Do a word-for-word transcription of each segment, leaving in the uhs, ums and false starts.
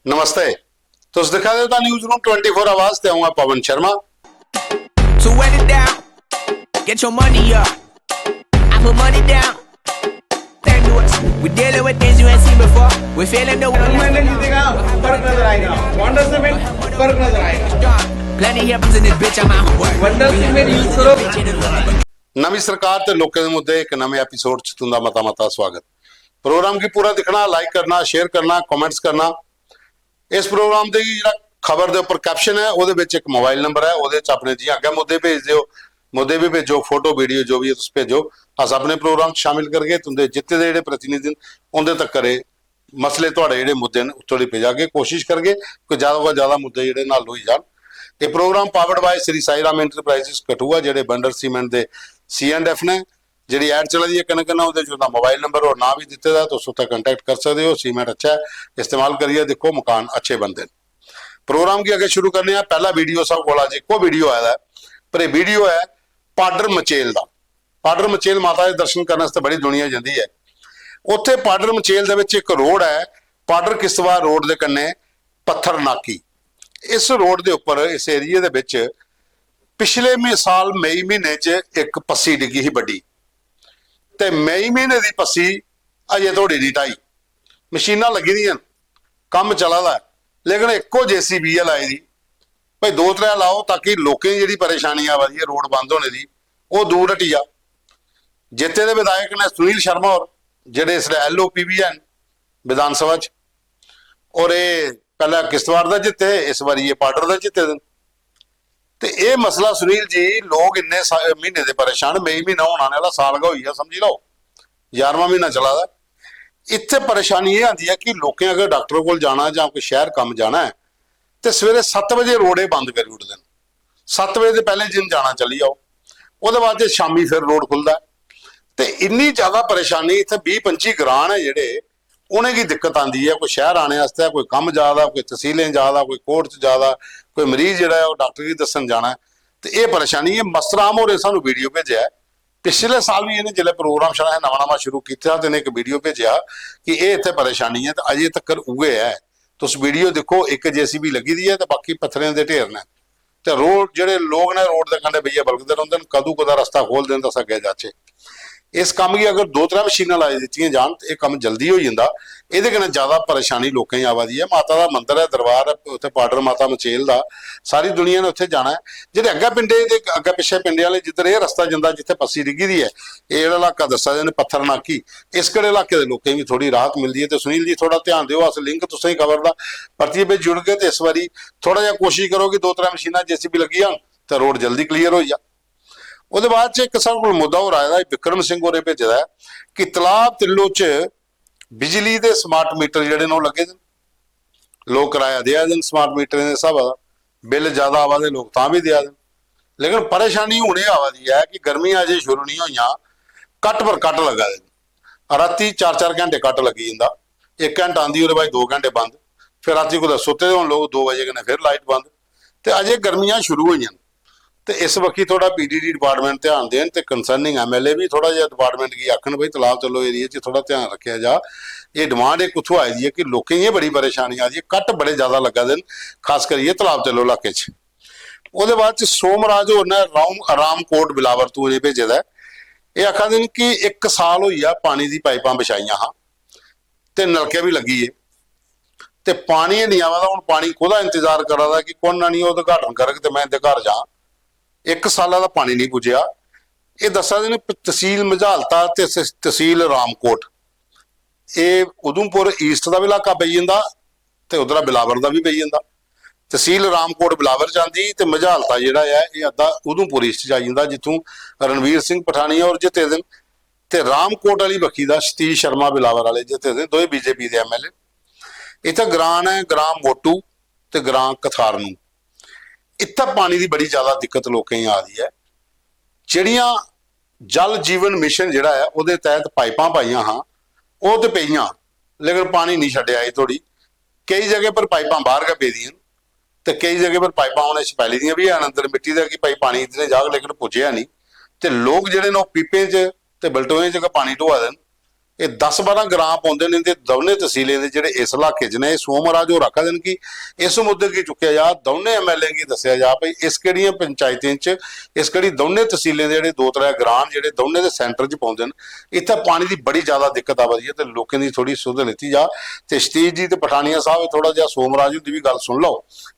नमस्ते। तुस दिक्खा दे ओ the news room twenty four आवाज ते अ'ऊं आं Pawan Sharma. So when it down, get your money up. I put money down. Thank you. We're dealing with things you ain't seen before. We're feeling the मैंने जीतेगा, फर्क नजर आएगा। वंडर सीमेंट, फर्क नजर आएगा। Plenty of in this bitch, I'm out of work. Wonder cement use करो। नमीं सरकार ते लोकें दे मुद्दे, इक नमें एपिसोड च तुंदा मता मता स्वागत। प्रोग्राम गी पूरा दिक्खना, लाइक करना, शेयर करना, कमेंट्स करना। इस प्रोग्राम दे जेह्ड़ा खबर दे उप्पर कैप्शन ऐ, ओह्दे बिच इक मोबाइल नंबर ऐ, ओह्दे च अपने जि'यां अग्गें मुद्दे भेजदे ओ, मुद्दे बी भेजो, फोटो वीडियो जो बी ऐ तुस भेजो। अस अपने प्रोग्राम च शामिल करगे, तुंदे जित्ते दे जेह्ड़े प्रतिनिधि न उंदे तक्कर एह् मसले, थुआढ़े जेह्ड़े मुद्दे न उत्थों तक पजागे। कोशिश करगे कि ज्यादा कोला ज्यादा मुद्दे जेह्ड़े न हल होई जान। एह् programme powered by Shri Sai Ram enterprises Kathua, जेह्ड़े बंडर सीमेंट दे सी एंड एफ न। जेह्ड़ी ऐड चला दी ऐ कन्नै कन्नै ओह्दे च उंदा मोबाइल नंबर और नांऽ बी दित्ते दा ऐ, तुस उत्थै कांटेक्ट करी सकदे ओ। सीमेंट अच्छा ऐ, इस्तेमाल करियै दिक्खो, मकान अच्छे बनदे न। प्रोग्राम गी अग्गें शुरू करने आं। पैह्ला वीडियो साढ़े कोल अज्ज इक्को वीडियो आए दा ऐ, पर एह् वीडियो ऐ पाडर मचेल दा। पाडर मचेल माता दे दर्शन करने आस्तै बड़ी दुनिया जंदी ऐ। उत्थै पाडर मचेल दे बिच इक रोड ऐ, पाडर किश्तवाड़ रोड दे कन्नै पत्थर नाकी। इस रोड दे उप्पर, इस एरिया दे बिच पिछले म्ही-, साल मई म्हीने च इक पस्सी डिग्गी ही बड्डी, ते मई म्हीने दी पस्सी अजें धोड़ी निं ढाई। मशीनां लग्गी दियां न, कम्म चला दा ऐ, लेकिन इक्को जेसीबी ऐ लाई दी। भाई, दो त्रै लाओ, ताकि लोकें गी जेह्ड़ी परेशानी आवा दी ऐ रोड बंद होने दी, ओह् दूर हटी जा। जित्ते दे विधायक न सुनील शर्मा होर, जेह्ड़े इसलै एलओपी बी हैन विधानसभा च, और एह् पैह्लें किश्तवाड़ दा जित्ते हे, इस बारी एह् पाडर दा जित्ते दे न। ते एह् मसला सुनील जी, लोक इन्ने सा-, म्हीने दे परेशान, मई म्हीना होन आने आह्ला, साल गै होई गेआ समझी लैओ, ञारमां म्हीना चला दा। इत्थै परेशानी एह् आंदी ऐ कि लोकें अगर डाक्टर कोल जाना जां कोई शैह्र कम्म जाना ऐ, ते सवेरे सत्त बजे रोड एह् बंद करी ओड़दे न। सत्त बजे दे पैह्लें जिन जाना चली जाओ, ओह्दे बाद जे शामीं फिर रोड खु'लदा ऐ। ते इन्नी ज्यादा परेशानी, इत्थै बीह् पंजी ग्रां न जेह्ड़े, उ'नेंगी दिक्कत आंदी ऐ, कोई शैह्र आने आस्तै, कोई कम्म जा दा, कोई तसीलें जा दा, कोई कोर्ट च जा दा, कोई मरीज जेह्ड़ा ऐ ओह् डाक्टर गी दस्सन जाना ऐ। ते एह् परेशानी ऐ। मस्टर आम होरें सानूं वीडियो भेजेआ ऐ, पिछले साल बी इ'नें जिसलै प्रोग्राम छड़ा नमां नमां शुरू कीते दा ते इ'नें इक वीडियो भेजेआ कि एह् इत्थै परेशानी ऐ, ते अजें तक्कर उ'ऐ ऐ। तुस वीडियो दिक्खो, इक जेसीबी लग्गी दी ऐ ते बाकी पत्थरें दे ढेर न। ते रोड, जेह्ड़े लोक न, रोड दे कंढे बेहियै बलगदे रौंह्दे न, कदूं कुतै रस्ता खोलदे न ते अस अग्गें जाचै। इस कम्म गी अगर दो त्रै मशीनां लाई दित्तियां जान ते एह् कम्म जल्दी होई जंदा। एह्दे कन्नै ज्यादा परेशानी लोकें गी आवा दी ऐ। माता दा मंदर ऐ, दरबार ऐ उत्थै, पाडर माता मचेल दा, सारी दुनिया ने उत्थै जाना ऐ। जेह्ड़े अग्गै पिंडे दे, अग्गै पिच्छे पिंडे आह्ले, जिद्धर एह् रस्ता जंदा, जित्थै पस्सी डिग्गी दी ऐ, एह् जेह्ड़ा इलाका दस्सा दे न पत्थर नाकी, इस केह्ड़े इलाके दे लोकें गी बी थोह्ड़ी राहत मिलदी ऐ। ते सुनील जी, थोह्ड़ा ध्यान देओ, अस लिंक तुसें गी खबर दा परतियै भेजी ओड़गे। ते इस बारी थोह्ड़ा जेहा कोशिश करो कि दो त्रै मशीनां जेसीबी लग्गी जान ते रोड जल्दी क्लियर होई जा। ओह्दे बाद च इक साढ़े कोल मुद्दा होर आए दा, बिक्रम सिंह होरें भेजे दा ऐ कि तलाब तिल्लो च बिजली दे स्मार्ट मीटर जेह्ड़े न, ओह् लग्गे दे न। लोक कराया देआ दे न स्मार्ट मीटरें दे स्हाबा दा, बिल ज्यादा आवा दे, लोक तां बी देआ दे न। लेकिन परेशानी हून एह् आवा दी ऐ कि गर्मियां अजें शुरू निं होइयां, कट पर कट लग्गा दे न। रातीं चार चार घैंटे कट लग्गी जंदा, इक घैंटा आंदी, ओह्दे बाद दो घैंटे बंद, फिर रातीं कुतै सुत्ते दे होन लोक, दो बजे कन्नै फिर लाइट बंद। ते अजें गर्मियां शुरू होइयां न, ते इस बक्खी थोह्ड़ा पीडीडी डिपार्टमेंट ध्यान देन ते कंसर्निंग एमएलए बी थोह्ड़ा जेहा डिपार्टमेंट गी आखन, भाई, तलाब तिल्लो एरिया च थोह्ड़ा ध्यान रक्खेआ जा। एह् डिमांड इक कुत्थूं आई दी ऐ कि लोकें गी एह् बड़ी परेशानी आ दी ऐ, कट बड़े ज्यादा लग्गा दे न, खास करियै तलाब तिल्लो इलाके च। ओह्दे बाद च सोमराज होर ने राम रामकोट बिलावर तू इ'नें भेजे दा ऐ। एह् आखा दे न कि इक साल होई गेआ, पानी दी पाइपां बिछाइयां हां ते नलके बी लग्गी गे, ते पानी गै निं आवा दा। हून पानी कोह्दा इंतजार करा दा कि कु'न आनियै उद्घाटन करग ते में इं'दे घर जां। इक साला दा पानी निं पुज्जेआ। एह् दस्सा दे न प-, तसील मझालता ते स-, तसील रामकोट, एह् उधमपुर ईस्ट दा बी इलाका पेई जंदा ते उद्धरा बिलावर दा बी पेई जंदा। तसील रामकोट बिलावर च आंदी ते मझालता जेह्ड़ा ऐ, एह् अद्धा उधमपुर ईस्ट च आई जंदा, जित्थूं रणवीर सिंह पठानिया होर जित्ते दे न। ते रामकोट आह्ली बक्खी दा सतीश शर्मा बिलावर आह्ले जित्ते दे, दोए बीजेपी दे एमएलए। इत्थै ग्रां न, ग्रां मोटू ते ग्रां कथारनू। इत्थै पानी दी बड़ी ज्यादा दिक्कत लोकें गी आ दी ऐ। जेह्ड़ियां जल जीवन मिशन जेह्ड़ा ऐ, ओह्दे तैह्त पाइपां पाइयां हां, ओह् ते पेइयां, लेकिन पानी निं छड्डेआ अजें धोड़ी। केई जगह पर पाइपां बाह्र गै पेदियां न, ते केई जगह पर पाइपां उ'नें छपैली दियां बी हैन अंदर मिट्टी दे कि भाई, पानी इद्धरें जाग, लेकिन पुज्जेआ निं। ते लोक जेह्ड़े न, ओह् पीपें च ते बलटोएं च गै पानी ढोआ दे न। एह् दस बारां ग्रां पौंदे न इं'दे दौनें तसीलें दे, जेह्ड़े इस इलाके च न। एह् सोमराज होर आखा दे न कि इस मुद्दे गी चुक्केआ जा, दौनें एमएलए गी दस्सेआ जा भई इस केह्ड़ियां पंचायतें च, इस केह्ड़ी दौनें तसीलें दे जेह्ड़े दो त्रै ग्रां न, जेह्ड़े दौनें दे सेंटर च पौंदे न, इत्थै पानी दी बड़ी ज्यादा दिक्कत आवा दी ऐ ते लोकें दी थोह्ड़ी सुध लैती जा। ते सतीश जी ते पठानिया साहब, थोह्ड़ा जिहा सोमराज हुंदी बी गल्ल सुन लैओ।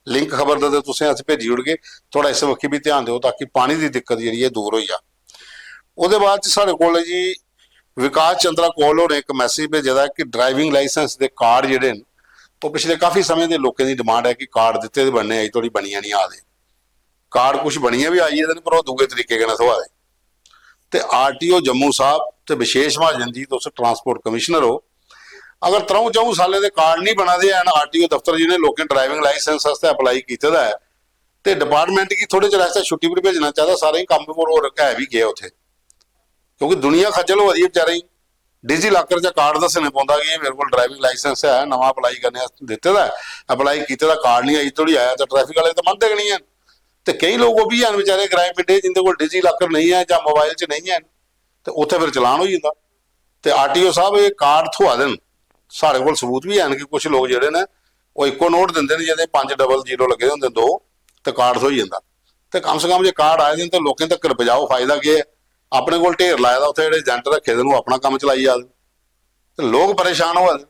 लिंक खबर दा ते तुसें अस भेजी ओड़गे, थोह्ड़ा इस बक्खी बी ध्यान देओ ताकि पानी दी दिक्कत जेह्ड़ी ऐ दूर होई जा। ओह्दे बाद च साढ़े कोल ऐ जी विकास चंद्रा कौल होरें इक मैसेज भेजे दा कि ड्राइविंग लाइसेंस दे कार्ड जेह्ड़े न, ओह् पिछले काफी समें दे लोकें दी डिमांड ऐ कि कार्ड दित्ते दे बनने, अजें धोड़ी बनियै निं आ दे। कार्ड कुछ बनियै बी आई गेदे न, पर ओह् दूए तरीके कन्नै थ्होआ दे। ते आरटीओ जम्मू साहब ते विशेष महाजन जी, तुस ट्रांसपोर्ट कमिश्नर ओ, अगर त्र'ऊं च'ऊं सालें दे कार्ड निं बना दे हैन, आरटीओ दफ्तर जि'नें लोकें ड्राइविंग लाइसेंस आस्तै अप्लाई कीते दा ऐ, ते डिपार्टमेंट गी थोह्ड़े चिर आस्तै छुट्टी पर भेजना चाहिदा। सारें गी कम्म पर होर है बी केह् उत्थै, क्योंकि दुनिया खज्जल होआ दी ऐ बेचारें गी। डिजी लॉकर च कार्ड दस्सने पौंदा कि एह् मेरे कोल ड्राइविंग लाइसेंस ऐ, नमां अप्लाई करने आस्तै दित्ते दा ऐ, अप्लाई कीते दा कार्ड निं अजें धोड़ी आया, ते ट्रैफिक आह्ले ते मनदे गै निं हैन। ते केईं लोक ओह् बी हैन बेचारे ग्राएं पिंडें च जिं'दे कोल डिजी लॉकर नेईं ऐ जां मोबाइल च नेईं हैन, ते उत्थै फिर चलान होई जंदा। ते आरटीओ साहब, एह् कार्ड थ्होआ दे न, साढ़े कोल सबूत बी हैन कि कुछ लोक जेह्ड़े न, ओह् इक्को नोट दिंदे न जेह्दे पंज डबल जीरो लग्गे दे होंदे न, दो, ते कार्ड थ्होई जंदा। ते कम से कम जे कार्ड आए दे न ते लोकें तक्कर पजाओ, फायदा केह् ऐ? अपने कोल ढेर लाए दा, उत्थै जेह्ड़े एजेंट रक्खे दे न, ओह् अपना कम्म चलाई जा दे न। ते लोक परेशान होआ दे।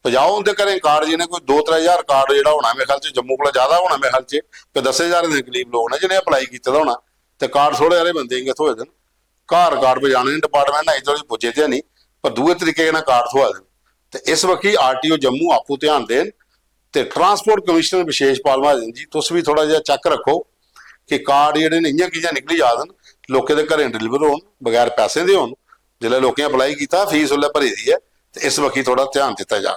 पजाओ उं'दे घरें कार्ड, जि'नें कोई दो त्रै ज्हार कार्ड जेह्ड़ा होना, मेरे ख्याल च जम्मू कोला ज्यादा होना, मेरे ख्याल च कोई दस्सें ज्हारें दे करीब लोक न जि'नें अप्लाई कीते दा होना, ते कार्ड थोह्ड़े हारे बंदे गी गै थ्होए दे न। घर कार्ड पजाने न, डिपार्टमेंट अजें धोड़ी पुज्जे ते हैनी, पर दूए तरीके कन्नै कार्ड थ्होआ दे न। ते इस बक्खी आरटीओ जम्मू आपूं ध्यान देन। ते ट्रांसपोर्ट कमिश्नर विशेष पाल महाजन जी, तुस बी थोह्ड़ा जेहा चैक रक्खो कि कार्ड जेह्ड़े न, इ'यां कि'यां निकली जा दे न, लोकें दे घरें डिलीवर होन, बगैर पैसें दे होन। जिसलै लोकें अप्लाई कीता, फीस उसलै भरी दी ऐ, ते इस बक्खी थोह्ड़ा ध्यान दित्ता जा।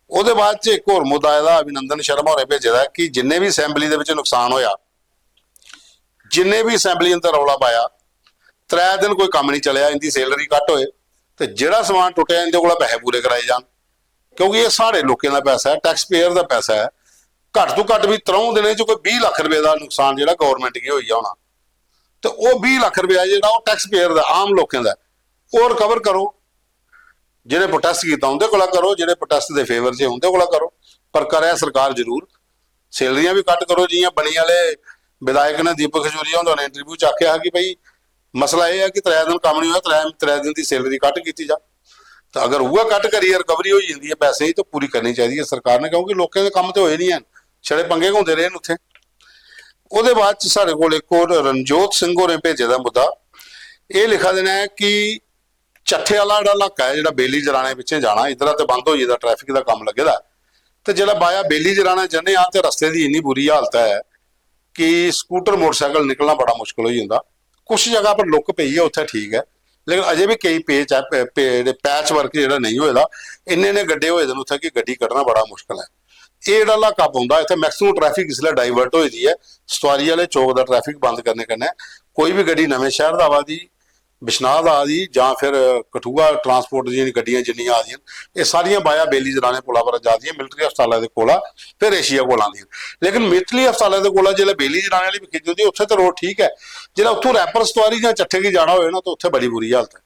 ओह्दे बाद च इक होर मुद्दा आए दा, अभिनंदन शर्मा होरें भेजे दा ऐ कि जिन्ने बी असैंबली दे बिच नुकसान होआ, जिन्ने बी असैंबली अंदर रौला पाया, त्रै दिन कोई कम्म निं चलेआ, इं'दी सैलरी कट होए, ते जेह्ड़ा समान टुट्टेआ, इं'दे कोला पैसे पूरे कराए जान, क्योंकि एह् साढ़े लोकें दा पैसा ऐ, टैक्स पेयर दा पैसा ऐ। घट्ट तो घट्ट बी त्र'ऊं दिनें च कोई बीह् लक्ख रपेऽ दा नुकसान जेह्ड़ा गौरमैंट गी होई गेआ होना, ते ओह् बीह् लक्ख रपेआ जेह्ड़ा ओह् टैक्स पेयर दा, आम लोकें दा ऐ, ओह् रिकवर करो। जेह्ड़े प्रोटेस्ट कीता उं'दे कोला करो, जेह्ड़े प्रोटेस्ट दे फेवर च उं'दे कोला करो, पर करै सरकार जरूर। सैलरियां बी कट करो, जि'यां बनी आह्ले विधायक ने दीपक खजूरिया हुंदा ने इंटरव्यू च आखेआ हा कि भाई, मसला एह् ऐ कि त्रै दिन कम्म निं होआ, त्रै त्रै दिन दी सैलरी कट कीती जा। ते अगर उ'ऐ कट करियै रिकवरी होई जंदी ऐ पैसें दी, ते पूरी करनी चाहिदी ऐ सरकार ने, क्योंकि लोकें दे कम्म ते होए निं हैन, छड़े पंगे गै होंदे रेह् न उत्थै। ओह्दे बाद च साढ़े कोल इक होर रणजोत सिंह होरें भेजे दा मुद्दा, एह् लिखा दे न कि चट्ठे आह्ला जेह्ड़ा इलाका ऐ, जेह्ड़ा बेली जराने पिच्छें जाना, इद्धरा ते बंद होई गेदा, ट्रैफिक दा कम्म लग्गे दा ऐ। ते जेल्लै बाया बेली जराना जन्ने आं ते रस्ते दी इन्नी बुरी हालत ऐ कि स्कूटर मोटरसाइकल निकलना बड़ा मुश्कल होई जंदा। कुछ जगह पर लुक पेई ऐ, उत्थै ठीक ऐ, लेकिन अजें बी केईं पेच ऐ, पे-, पे-, जेह्ड़े पैच वर्क जेह्ड़ा नेईं होए दा, इन्ने इन्ने गड्ढे होए दे न उत्थै कि गड्डी कड्ढना बड़ा मुश्कल ऐ। एह् जेह्ड़ा इलाका पौंदा, इत्थै मैक्सिमम ट्रैफिक इसलै डाइवर्ट होई दी ऐ। सतवारी आह्ले चौक दा ट्रैफिक बंद करने कन्नै कोई बी गड्डी नमें शैह्र दा आवा दी, बिश्नाह दा आ दी, जां फिर कठुआ ट्रांसपोर्ट दियां गड्डियां जिन्नियां आ दियां न, एह् सारियां बाया बेली जराने पुला पर जा दियां, मिलिट्री हस्पतालै दे कोला, फिर एशिया कोल आंदियां। लेकिन मिलिट्री हस्पतालै दे कोला जिसलै बेली जराने आह्ली बक्खी जंदी, उत्थै ते रोड ठीक ऐ। जिसलै उत्थूं रैपर सतवारी जां चट्ठे गी जाना होऐ ना, ते उत्थै बड़ी बुरी हालत ऐ।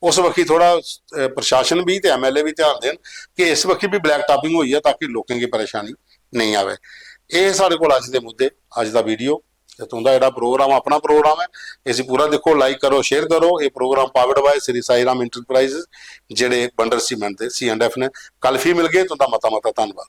उस बक्खी थोह्ड़ा, अ, प्रशासन बी ते एमएलए बी ध्यान देन कि इस बक्खी बी ब्लैक टापिंग होई जा, ताकि लोकें गी परेशानी नेईं आवै। एह् साढ़े कोल अज्ज दे मुद्दे, अज्ज दा वीडियो। ते तुं'दा जेह्ड़ा प्रोग्राम, अपना प्रोग्राम ऐ, इसी पूरा दिक्खो, लाइक करो, शेयर करो। एह् programme powered by Shri Sai Ram enterprises, जेह्ड़े बंडर सीमेंट दे सी एंड एफ ने। कल फ्ही मिलगे, तुं'दा मता मता धन्नवाद।